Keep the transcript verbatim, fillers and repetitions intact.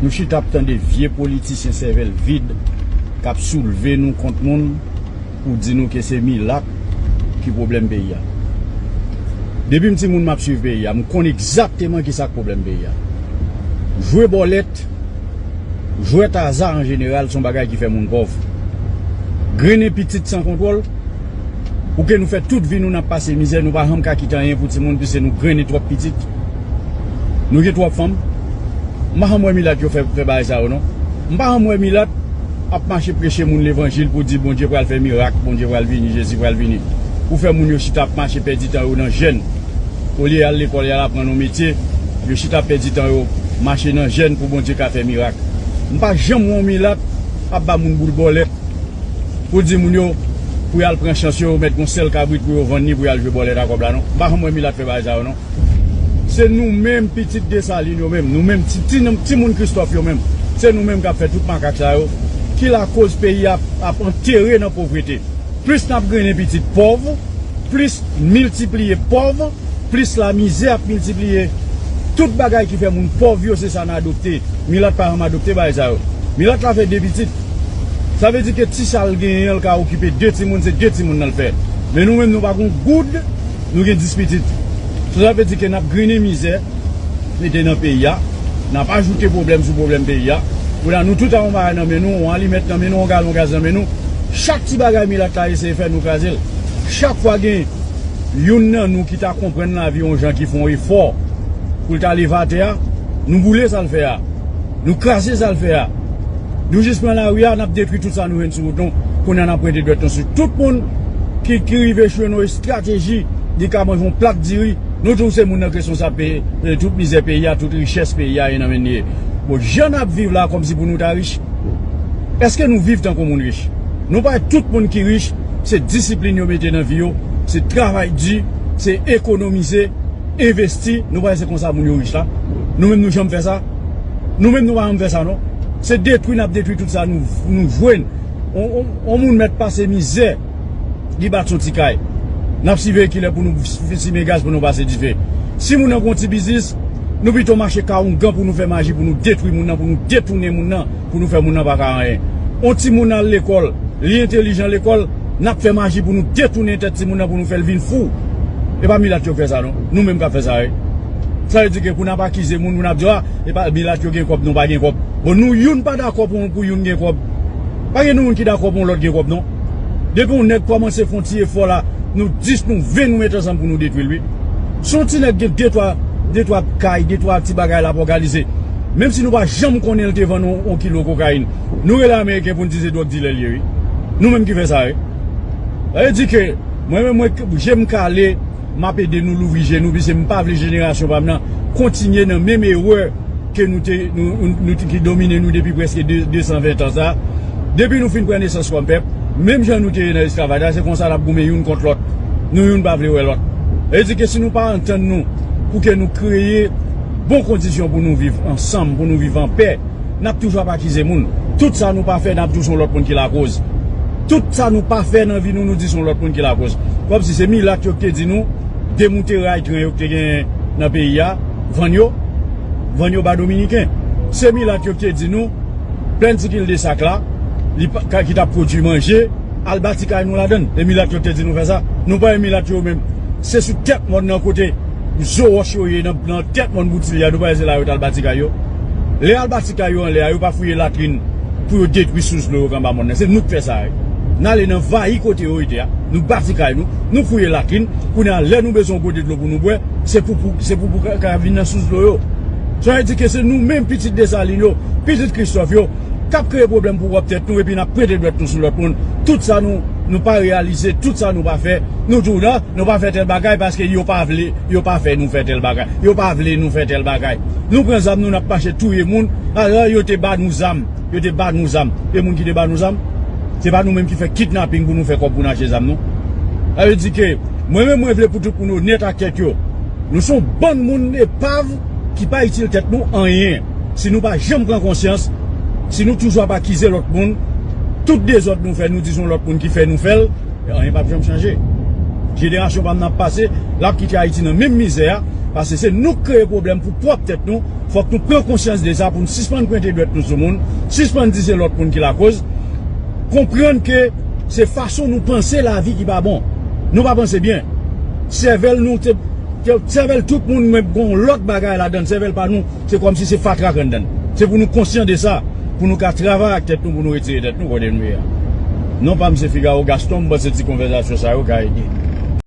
Nou chita ap tande vye politisyen sèvèl vid k ap soulve nou kont moun pou di nou ke se milat ki pwoblèm peyi a. Depi m timoun m ap swiv peyi a, m konn egzakteman kisa k pwoblèm peyi a. Jwe bòlèt, jwèt aza an jeneral, se yon bagay ki fè moun pòv. Grennen pitit san kontwòl, pou ke nou fè tout vi nou n ap pase mizè, nou pa janm ka kite anyen pou timoun, piske nou grennen twòp pitit. Nou gen twòp fanm. M pa janm wè milat yo fè, fè bagay sa yo, non. M pa janm wè milat ap mache preche moun levanjil pou di Bondye pral fè mirak, Bondye pral vini, Jezi pral vini. Pou fè moun yo chita ap mache pèdi tan yo nan jèn. Olye y al lekòl, y al aprann yon metye, yo chita ap pèdi tan yo, mache nan jèn pou Bondye ka fè mirak. M pa janm wè yon milat ap ba moun boul bòlèt pou di moun yo, pou y al pran chans yo, yo mèt gon sèl kabrit pou yo vann li, pou y al jwe bòlèt a kòb la, non. M pa janm wè milat fè bagay sa yo, non. Se nou menm, pitit Desalin yo menm, nou menm, ti, ti, timoun Kristòf yo menm, se nou menm k ap fè tout makak sa yo, ki lakoz peyi a ap, ap antere nan povrete. Plis n ap grennen pitit pòv, plis miltipliye pòv, plis lamizè ap miltipliye. Tout bagay ki fè moun pòv yo, se sa n adopte. Milat pa janm adopte bagay sa yo. Milat la fè de pitit. Sa vle di ke ti sa l genyen an, l ka okipe de timoun, se de timoun nan l fè. Men nou menm, nou pa gon goud, nou gen dis pitit. Sa vle di ke n ap grennen mizè mete nan peyi a, n ap ajoute pwoblèm sou pwoblèm peyi a. Kounye a, nou tout a yon bagay nan men nou, yon alimèt nan men nou, yon galon gaz nan men nou. Chak ti bagay milat la eseye fè, nou kraze l. Chak fwa gen youn nan nou ki ta konprann lavi yon jan, ki fè yon efò pou l t al leve atè a, nou boule sa l fè a. Nou kraze sa l fè a. Nou jis pran lari a, n ap detwi tout sa nou jwenn sou wout nou. Kounye a, n ap pwente dwèt nou sou tout moun ki, ki rive jwenn yon estrateji, li ka manje yon plat diri. Nou di w se moun nan k responsab peyi, eh, tout mizè peyi a, tout richès peyi a, e nan men li ye. Bon, jan n ap viv la, kòmsi pou nou ta rich. Èske nou viv tankou moun rich? Nou pa wè tout moun ki rich, se disiplin yo mete nan vi yo, se travay di, se ekonomize, envesti. Nou pa wè se konsa moun yo rich la? Nou menm nou janm fè sa? Nou menm nou pa janm fè sa, non. Se detwi n ap detwi tout sa nou, nou jwenn. On, on, on moun mèt pase mizè, li bat son ti kay. N ap siveye kilè pou nou f-, simen gaz pou nou pase dife. Si moun nan gon ti biznis, nou pito mache ka oungan pou nou fè maji, pou nou detwi moun nan, pou nou detounen moun nan, pou nou fè moun nan pa ka anyen. On timoun al lekòl, li entelijan lekòl, n ap fè maji pou nou detounen tèt timoun nan, pou nou fè l vin fou. E pa milat yo k fè sa, non. Nou menm k ap fè sa, wi. Sa vle di ke pou n ap akize moun, pou n ap di, a, e pa milat yo gen kòb, nou pa gen kòb. Bon, nou youn pa dakò pou, pou youn gen kòb. Pa gen nou youn ki dakò pou yon lòt gen kòb, non. Depi yon nèg kòmanse fè yon ti efò la, nou dis, nou ven, nou met ansanm pou nou detwi l, wi. Si yon ti nèg gen de twa, de twa kay, de twa ti bagay l ap òganize, menm si nou pa janm konnen l te vann yon, yon kilo kokayin, nou rele Ameriken pou n di se dwòg dilè l ye, wi. Nou menm ki fè sa, wi. Sa vle di ke mwen menm, mwen, je m kale, m ap ede nou louvri je nou, piske m pa vle jenerasyon pa m nan kontinye nan menm erè ke nou te, nou, nou, nou te, ki domine nou depi prèske de, de san ven tan sa. Depi nou fin pran nesans kòm pèp, menm jan nou te ye nan esklavaj la, se konsa n ap goumen youn kont lòt. Nou youn pa vle wè lòt. Sa vle di ke si nou pa antann nou pou ke nou kreye bon kondisyon pou nou viv ansanm, pou nou viv an pè, n ap toujou ap akize moun. Tout sa nou pa fè, n ap di w se yon lòt moun ki lakoz. Tout sa nou pa fè nan vi nou, nou di se yon lòt moun ki lakoz. Kòmsi se milat yo ki te di nou demoute ray tren yo ki te gen nan peyi a, vann yo, vann yo ba Dominiken. Se milat yo ki te di nou, plen ti kildesak la, li pa, ka, ki t ap pwodui manje, al bati kay nou ladan l. E milat yo ki te di nou fè sa. Nou pa wè milat yo menm. Se sou tèt mòn nan kote zo wòch yo ye nan, nan tèt mòn Boutilye a, nou pa wè se la yo t al bati kay yo. Lè y al bati kay yo anlè a, yo pa fouye latrin pou yo detwi sous dlo yo k anba mòn nan. Se nou k fè sa, wi. N ale nan vayi kote yo rete a, nou bati kay nou, nou fouye latrin. Kounye a, lè nou bezwen yon gode dlo pou nou bwè, se pou, pou, se pou, pou ka, ka vin nan sous dlo yo. Sa vle di ke se nou menm pitit Desalin yo, pitit Kristòf yo, k ap kreye pwoblèm pou pwòp tèt nou, epi n ap pwente dwèt nou sou lòt moun. Tout sa nou, nou pa reyalize, tout sa nou pa fè, nou di w non, nou pa fè tèl bagay paske yo pa vle, yo pa fè nou fè tèl bagay. Yo pa vle nou fè tèl bagay. Nou pran zam nou, n ap mache touye moun. Alò, yo te ba nou zam. Yo te ba nou zam. E moun ki te ba nou zam, se pa nou menm ki fè kidnaping pou nou fè kòb pou n achte zam, non. Sa vle di ke mwen menm, mwen vle pou tout moun onèt ak tèt yo. Nou se yon bann moun epav ki pa itil tèt nou anyen. Si nou pa janm pran konsyans, si nou toujou ap akize lòt moun, tout dezòd nou fè, nou di se yon lòt moun ki fè nou fè l, anyen p ap janm chanje. Jenerasyon pa m nan ap pase, l ap kite Ayiti nan menm mizè a, Paske se nou k kreye pwoblèm pou pwòp tèt nou. Fòk nou pran konsyans de sa pou nou sispann pwente dwèt nou sou moun, sispann di se lòt moun ki lakoz. Konprann ke se fason nou panse lavi ki pa bon. Nou pa panse byen. Sèvèl nou, se, se, sèvèl tout moun, men gon lòt bagay ladan l. Sèvèl pa nou, se kòmsi se fatra k anndan l. Se pou nou konsyan de sa, pou nou ka travay ak tèt nou, pou nou retire tèt nou kote nou ye a. Non pa m se Figaro Gaston, m panse ti konvèsasyon sa yo ka ede.